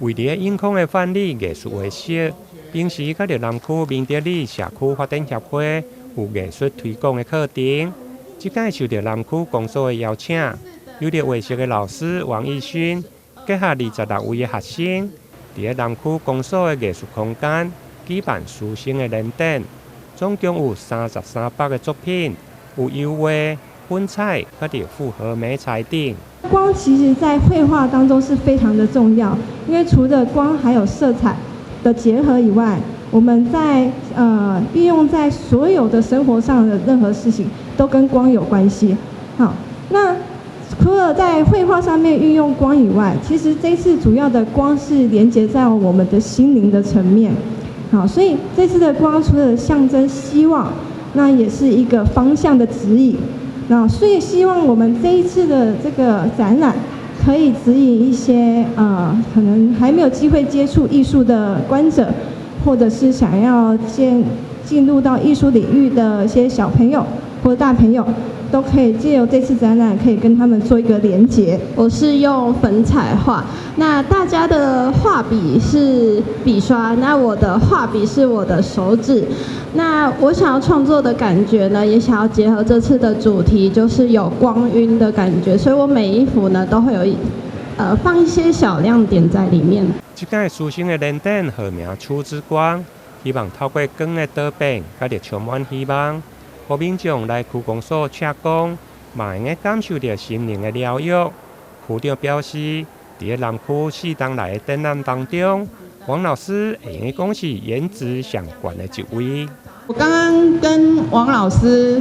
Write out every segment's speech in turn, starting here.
位佇咧永康的範里藝術畫室，平時佮著南區明德里社區發展協會有藝術推廣的課程。這擺受著南區公所的邀請，由著畫室的老師王義勳結合26位的學生，佇咧南區公所的藝術空間舉辦師生的聯展，總共有33幅的作品，有油畫、粉彩，佮著複合媒材等。光其實在繪畫當中是非常的重要，因為除了光還有色彩的結合以外，我們在運用在所有的生活上的任何事情都跟光有關係。好，那除了在繪畫上面運用光以外，其實這次主要的光是連接在我們的心靈的層面。好，所以這次的光除了象徵希望，那也是一個方向的指引。那所以希望我們這一次的這個展覽，可以指引一些可能還沒有機會接觸藝術的觀者，或者是想要進入到藝術領域的一些小朋友或大朋友，都可以借由這次展覽，可以跟他們做一個連結。我是用粉彩畫，那大家的畫筆是筆刷，那我的畫筆是我的手指。那我想要創作的感覺呢，也想要結合這次的主題，就是有光暈的感覺，所以我每一幅呢都會有放一些小亮點在裡面。這擺師生的聯展號名“初之光”，希望透過光的多變，佮著充滿希望，予民眾來區公所赤光，嘛會用感受著心靈的療癒。區長表示，佇咧南區四冬來的展覽當中，王老師會用講是顏值上懸的一位。我剛剛跟王老師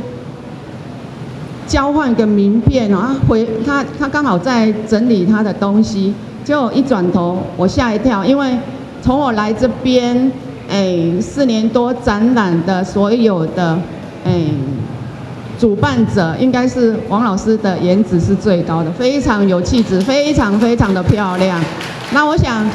交換個名片啊，回他他剛好在整理他的東西，結果一轉頭我嚇一跳，因為從我來這邊，4年多展覽的所有的主辦者，應該是王老師的顏值是最高的，非常有氣質，非常非常的漂亮。那我想，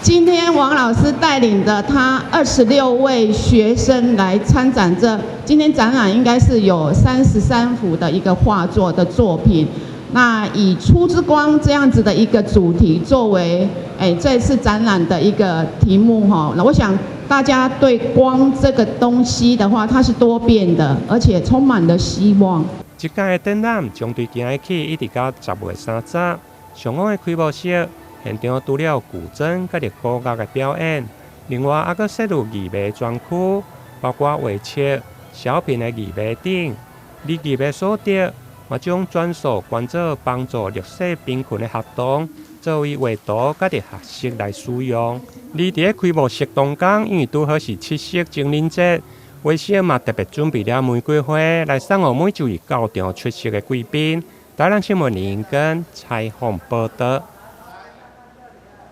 今天王老師帶領的他26位學生來參展，這今天展覽應該是有33幅的一個畫作的作品。那以初之光這樣子的一個主題作為這次展覽的一個題目哈。那我想大家對光這個東西的話，它是多變的，而且充滿了希望。這擺的展覽將對今日起一直到10月30，上午的開幕式。現場除了古箏佮著鼓樂的表演，另外猶閣設有藝賣專區，包括畫冊、小品的義賣等。而義賣所得，嘛將專屬捐做幫助弱勢貧困的學童，作為畫圖佮著學習來使用。而佇咧開幕式當天，因為拄好是七夕情人節，畫室嘛特別準備了玫瑰花來送予每一位到場出席的貴賓。台南新聞林根採訪報導。